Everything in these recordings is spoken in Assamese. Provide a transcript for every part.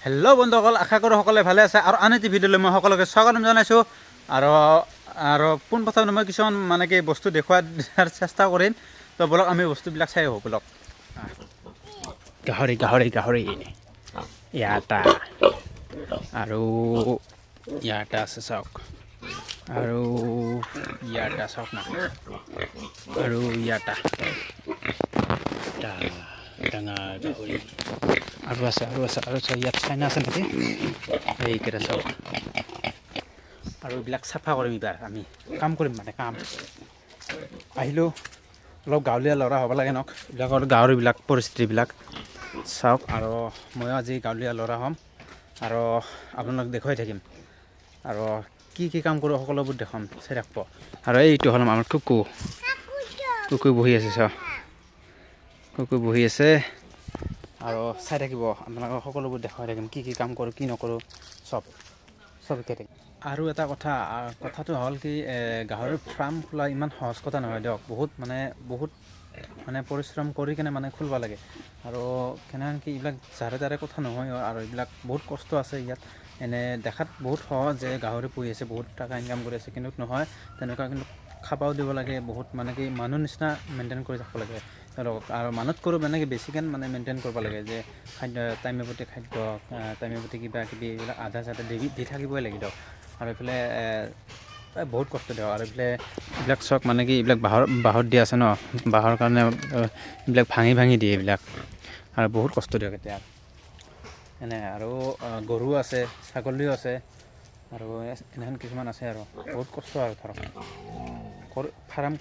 হেল্ল' বন্ধুসকল, আশা কৰোঁ সকলোৱে ভালে আছে। আৰু আন এটি ভিডিঅ'লৈ মই সকলোকে স্বাগতম জনাইছোঁ। আৰু আৰু পোনপ্ৰথমে মই কিছুমান মানে কি বস্তু দেখুওৱাৰ চেষ্টা কৰিম। তো বলক আমি বস্তুবিলাক চাই আহোঁ। বলক। গাহৰি গাহৰি গাহৰি ইয়াত আৰু ইয়াত আছে চাওক, আৰু ইয়াত চাওক না, আৰু ইয়াত ডাঙৰ গাহৰি আৰু আছে, আৰু আছে, আৰু আছে। ইয়াত চাইনা আছে নেকি? এইকেইটা চাওক। আৰু এইবিলাক চাফা কৰিম এইবাৰ, আমি কাম কৰিম মানে কাম আহিলোঁ। অলপ গাঁৱলীয়া ল'ৰা হ'ব লাগে নক, এইবিলাকৰ গাঁৱৰ এইবিলাক পৰিস্থিতিবিলাক চাওক। আৰু ময়ো আজি গাঁৱলীয়া ল'ৰা হ'ম আৰু আপোনালোক দেখুৱাই থাকিম আৰু কি কি কাম কৰোঁ সকলোবোৰ দেখুৱাম, চাই থাকিব। আৰু এইটো হ'ল আমাৰ কুকু, কুকু বহি আছে চাওক, কুকু বহি আছে। আৰু চাই থাকিব, আপোনালোকক সকলোবোৰ দেখুৱাই থাকিম, কি কি কাম কৰোঁ কি নকৰোঁ চব চব শিকাই থাকিম। আৰু এটা কথা, কথাটো হ'ল কি, গাহৰিৰ ফাৰ্ম খোলা ইমান সহজ কথা নহয় দিয়ক। বহুত মানে বহুত মানে পৰিশ্ৰম কৰি কেনে মানে খুলিব লাগে। আৰু কেনেহেন কি এইবিলাক যাৰে তাৰে কথা নহয়, আৰু এইবিলাক বহুত কষ্ট আছে ইয়াত। এনে দেখাত বহুত সহজ যে গাহৰি পুহি আছে, বহুত টকা ইনকাম কৰি আছে, কিন্তু নহয় তেনেকুৱা। কিন্তু খাবাও দিব লাগে বহুত, মানে কি মানুহ নিচিনা মেইনটেইন কৰি থাকিব লাগে তেওঁলোকক। আৰু মানুহতকৈও মানে কি বেছিকেন মানে মেইনটেইন কৰিব লাগে, যে খাদ্য টাইমে প্ৰতি খাদ্য, টাইমে প্ৰতি কিবা কিবি এইবিলাক আধা চাধা দি থাকিবই লাগে দিয়ক। আৰু এইফালে বহুত কষ্ট দিয়ক। আৰু এইফালে এইবিলাক চাওক, মানে কি এইবিলাক বাঁহত দিয়া আছে ন, বাঁহৰ কাৰণে এইবিলাক ভাঙি ভাঙি দিয়ে এইবিলাক, আৰু বহুত কষ্ট দিয়ক এতিয়া এনে। আৰু গৰু আছে, ছাগলীও আছে, আৰু এনেহেন কিছুমান আছে। আৰু বহুত কষ্ট। আৰু ধৰক ফাৰ্ম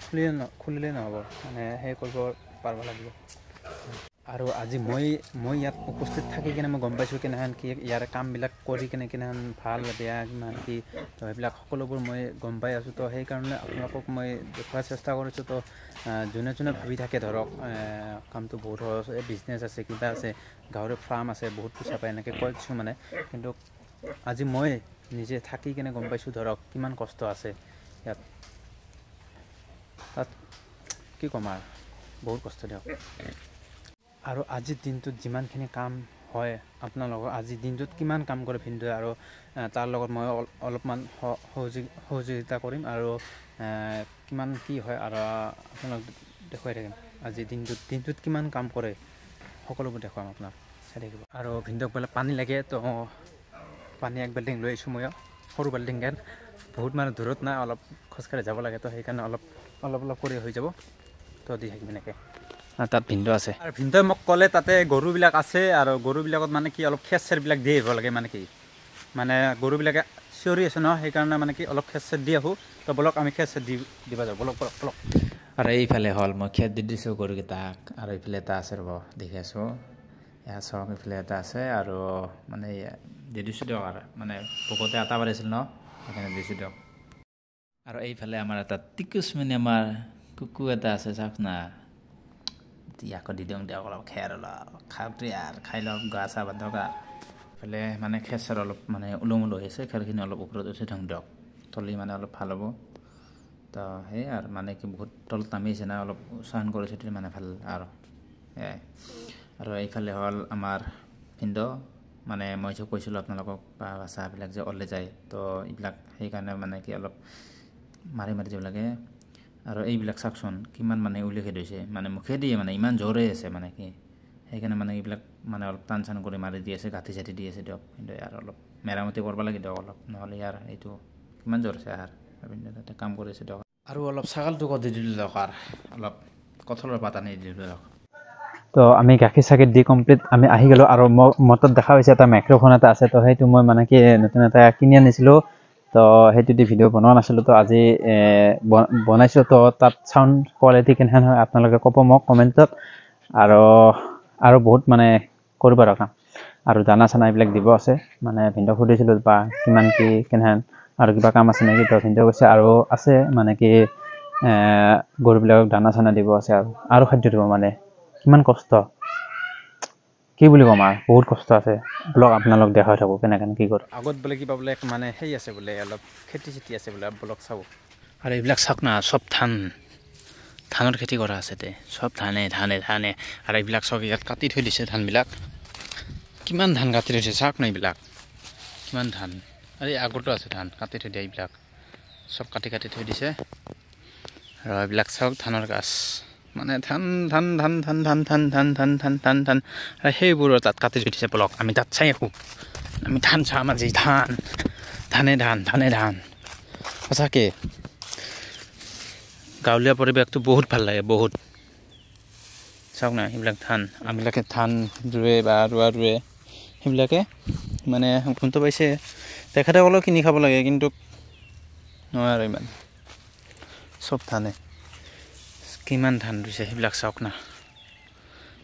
খুলিলে নহ'ব, মানে সেই কৰিব পাৰিব লাগিব। আৰু আজি মই মই ইয়াত উপস্থিত থাকি কিনে মই গম পাইছোঁ কেনেহেন কি ইয়াৰ কামবিলাক কৰি কেনে কেনেহেন ভাল বেয়া কিমান কি, তো সেইবিলাক সকলোবোৰ মই গম পাই আছোঁ। তো সেইকাৰণে আপোনালোকক মই দেখুওৱাৰ চেষ্টা কৰিছোঁ। তো যোনে যোনে ভাবি থাকে ধৰক কামটো বহুত সহজ, এই বিজনেছ আছে, কিবা আছে, গাহৰি ফাৰ্ম আছে, বহুত পইচা পায়, এনেকৈ কয় কিছুমানে। কিন্তু আজি মই নিজে থাকি কেনে গম পাইছোঁ ধৰক কিমান কষ্ট আছে ইয়াত। তাত কি ক'ম আৰু, বহুত কষ্ট দিয়ক। আৰু আজিৰ দিনটোত যিমানখিনি কাম হয় আপোনালোকৰ, আজিৰ দিনটোত কিমান কাম কৰে ভিনদেউৱে, আৰু তাৰ লগত মই অলপমান সহযোগিতা কৰিম। আৰু কিমান কি হয় আৰু আপোনালোক দেখুৱাই থাকিম। আজিৰ দিনটোত কিমান কাম কৰে সকলোবোৰ দেখুৱাম আপোনাক, চাই থাকিব। আৰু ভিনদেউক বোলে পানী লাগে, তো পানী এক বাল্টিং লৈ আহিছোঁ ময়ো, সৰু বাল্টিং কেন। বহুত মানে দূৰত নাই, অলপ খোজকাঢ়ি যাব লাগে, তো সেইকাৰণে অলপ অলপ অলপ কৰি হৈ যাব। তো দি থাকিম এনেকৈ। তাত ভিনদেউ আছে, আৰু ভিনদেউ মোক ক'লে তাতে গৰুবিলাক আছে, আৰু গৰুবিলাকত মানে কি অলপ খেৰ চেৰবিলাক দি আহিব লাগে, মানে কি মানে গৰুবিলাকে চিঞৰি আছে ন, সেইকাৰণে মানে কি অলপ খেৰ চেৰ দি আহোঁ। তো বলক আমি খেৰ চেৰ দি দিব যাওঁ, বলক বলক বলক। আৰু এইফালে হ'ল মই খেৰ দি দিছোঁ গৰুকেইটাক। আৰু এইফালে এটা আছে, ৰ'ব দেখি আছোঁ, এয়া চাওক, এইফালে এটা আছে। আৰু মানে দি দিছোঁ দিয়ক, আৰু মানে ভোকতে আটা পাৰিছিল ন, সেইকাৰণে দিছোঁ দিয়ক। আৰু এইফালে আমাৰ এটা টিকুচ মানে আমাৰ কুকুৰ এটা আছে, চাওক না, ইয়াকো দি দিওঁ দিয়ক অলপ খেৰ, অলপ খাওক আৰু খাই লওক, গা চা বান্ধক। আৰু এইফালে মানে খেৰ চেৰ অলপ মানে ওলম ওলো হৈ আছে, খেৰখিনি অলপ ওপৰত উঠি থওঁ দিয়ক, তলি মানে অলপ ভাল হ'ব। তো সেই আৰু মানে কি বহুত তলত নামি আছে না, অলপ উচ্চাৰণ কৰিছোঁ তেতিয়া মানে ভাল আৰু সেয়াই। আৰু এইফালে হ'ল আমাৰ ভিনদেউ, মানে মই যে কৈছিলোঁ আপোনালোকক বা বাচ্ছাবিলাক যে ওলাই যায়, তো এইবিলাক সেইকাৰণে মানে কি অলপ মাৰি মাৰি দিব লাগে। আৰু এইবিলাক চাওকচোন কিমান মানে উলিয়াই থৈছে, মানে মুখে দিয়ে মানে ইমান জোৰে আছে মানে কি, সেইকাৰণে মানে এইবিলাক মানে অলপ টান চান কৰি মাৰি দি আছে, গাঁঠি চাঠি দি আছে দিয়ক। কিন্তু ইয়াৰ অলপ মেৰামতি কৰিব লাগে দিয়ক অলপ, নহ'লে ইয়াৰ এইটো কিমান জোৰ আছে আৰু তাতে কাম কৰি আছে দিয়ক। আৰু অলপ ছাগলটোকো দি দিলোঁ দিয়ক, আৰু অলপ কঁঠালৰ পাত আনি দিলোঁ দিয়ক। তো আমি গাখীৰ চাখীৰ দি কমপ্লিট আমি আহি গ'লোঁ। আৰু মোৰ তাত দেখা পাইছে এটা মাইক্ৰফোন এটা আছে, তো সেইটো মই মানে কি নতুন এটা কিনি আনিছিলোঁ। তো সেইটো দি ভিডিঅ' বনোৱা নাছিলোঁ, তো আজি বনাইছোঁ। তো তাত চাউণ্ড কোৱালিটি কেনেহেন হয় আপোনালোকে ক'ব মোক কমেণ্টত। আৰু আৰু বহুত মানে কৰিব আৰু কাম, আৰু দানা চানা এইবিলাক দিব আছে। মানে ভিনদেউক সুধিছিলোঁ বা কিমান কি কেনেহেন আৰু কিবা কাম আছে নেকি, তো ভিনদেউ কৈছে আৰু আছে, মানে কি গৰুবিলাকক দানা চানা দিব আছে আৰু আৰু খাদ্য দিব। মানে কিমান কষ্ট কি বুলি ক'ম আৰু, বহুত কষ্ট আছে। ব্লগ আপোনালোক দেখাই থাকোঁ কেনেকৈ কি কৰোঁ। আগত বোলে কিবা বোলে মানে সেই আছে বোলে, অলপ খেতি চেতি আছে বোলে, ব্লগ চাব। আৰু এইবিলাক চাওক না, চব ধান, ধানৰ খেতি কৰা আছে তে, চব ধানে ধানে ধানে। আৰু এইবিলাক চাওক ইয়াত কাটি থৈ দিছে ধানবিলাক। কিমান ধান কাটি থৈছে চাওক না এইবিলাক কিমান ধান। আৰু এই আগতো আছে ধান কাটি থৈ দিয়া, এইবিলাক চব কাটি কাটি থৈ দিছে। আৰু এইবিলাক চাওক ধানৰ গাছ, মানে ধান ধান ধান ধান ধান ধান ধান ধান ধান ধান ধান। আৰু সেইবোৰৰ তাত কাটি থৈ দিছে। বলক আমি তাত চাই আহোঁ, আমি ধান চাম আজি। ধান ধানে ধান ধানে ধান। সঁচাকৈ গাঁৱলীয়া পৰিৱেশটো বহুত ভাল লাগে, বহুত। চাওক না সেইবিলাক ধান, আমিবিলাকে ধান ৰুৱে বা ৰোৱা ৰুৱে সেইবিলাকে মানে কোনটো পাইছে তেখেতসকলেও কিনি খাব লাগে, কিন্তু নহয় আৰু ইমান চব ধানে কিমান ধান ৰুইছে সেইবিলাক চাওক না।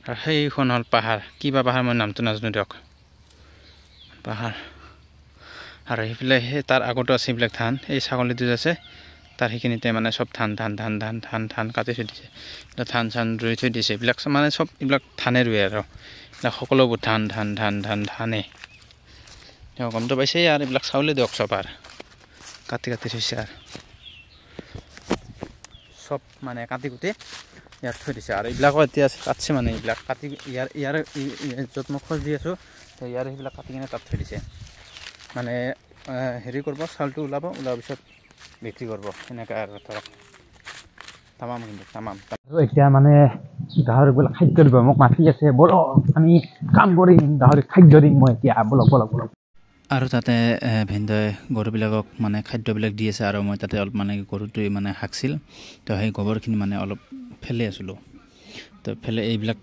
আৰু সেইখন হ'ল পাহাৰ, কিবা পাহাৰ মই নামটো নাজানো দিয়ক, পাহাৰ। আৰু সেইফালে সেই তাৰ আগতো আছে সেইবিলাক ধান। এই ছাগলীটো যে আছে তাৰ সেইখিনিতে মানে চব ধান ধান ধান ধান ধান ধান কাটি থৈ দিছে, ধান চান ৰুই থৈ দিছে। এইবিলাক মানে চব এইবিলাক ধানে ৰুৱে আৰু এইবিলাক সকলোবোৰ ধান ধান ধান ধান ধানে। গমটো পাইছেই আৰু এইবিলাক চাউলে দিয়ক চব আৰু কাটি কাটি থৈছে আৰু চব মানে কাটি কুটি ইয়াত থৈ দিছে। আৰু এইবিলাকো এতিয়া কাটছে, মানে এইবিলাক কাটি ইয়াৰ ইয়াৰ য'ত মই খোজ দি আছোঁ তো ইয়াৰ সেইবিলাক কাটি কিনে তাত থৈ দিছে। মানে হেৰি কৰিব, চাউলটো ওলাব, ওলোৱাৰ পিছত বিক্ৰী কৰিব সেনেকৈ আৰু ধৰক তামাম, কিন্তু তামাম। এতিয়া মানে গাহৰিবিলাক খাদ্য দিব, মোক মাতি আছে, বলক আমি কাম কৰিম, গাহৰিক খাদ্য দিম মই এতিয়া, বলক বলক বলক। আৰু তাতে ভিনদেউৱে গৰুবিলাকক মানে খাদ্যবিলাক দি আছে। আৰু মই তাতে অলপ মানে গৰুটোৱে মানে হাগছিল, তো সেই গোবৰখিনি মানে অলপ ফেলি আছিলোঁ। তো ফেলে এইবিলাক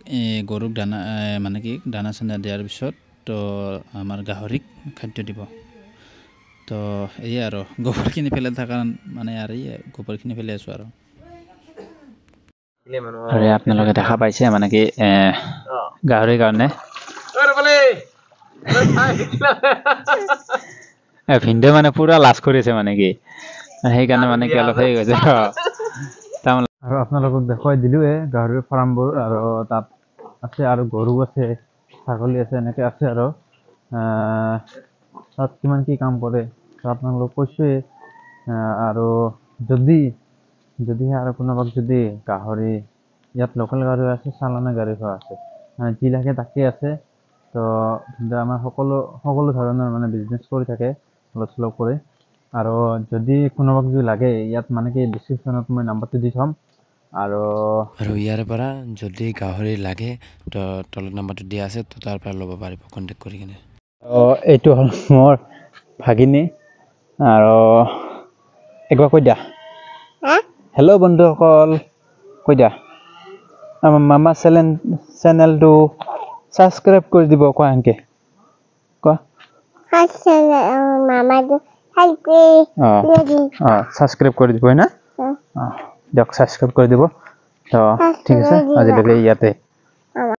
গৰুক দানা মানে কি দানা চানা দিয়াৰ পিছত তো আমাৰ গাহৰিক খাদ্য দিব। তো এয়ে আৰু গোবৰখিনি পেলাই থকা মানে আৰু এই গোবৰখিনি পেলাই আছোঁ আৰু। আৰু আপোনালোকে দেখা পাইছে মানে কি গাহৰিৰ কাৰণে ভিনদেউ মানে পুৰা লাজ কৰিছে, মানে কি সেইকাৰণে মানে কি অলপ হেৰি গৈছে। আৰু আপোনালোকক দেখুৱাই দিলোঁৱে গাহৰিৰ ফাৰ্মবোৰ, আৰু তাত আছে আৰু গৰু আছে, ছাগলী আছে, এনেকৈ আছে। আৰু তাত কিমান কি কাম কৰে আপোনালোকক কৈছোঁৱেই। আৰু যদিহে আৰু কোনোবাক যদি গাহৰি, ইয়াত লোকেল গাহৰি আছে, চালানা গাহৰি আছে, মানে যি লাগে তাকেই আছে। তো আমাৰ সকলো সকলো ধৰণৰ মানে বিজনেছ কৰি থাকে অলপ চলপ কৰি। আৰু যদি কোনোবাক যদি লাগে ইয়াত মানে কি ডিছক্ৰিপশ্যনত মই নাম্বাৰটো দি থ'ম। আৰু আৰু ইয়াৰ পৰা যদি গাহৰি লাগে তো তলত নাম্বাৰটো দিয়া আছে, তো তাৰ পৰা ল'ব পাৰিব কণ্টেক্ট কৰি কিনে। এইটো হ'ল মোৰ ভাগিনী। আৰু একবাৰ কৈ দিয়া, হেল্ল' বন্ধুসকল কৈ দিয়া, আমাৰ মামা চেনেলটো ছাবস্ক্ৰাইব কৰি দিব, কোৱা সেনকে কোৱা। অঁ ছাবস্ক্ৰাইব কৰি দিব, হয় না? অঁ দিয়ক, ছাবস্ক্ৰাইব কৰি দিব। তো ঠিক আছে, আজিলৈকে ইয়াতে।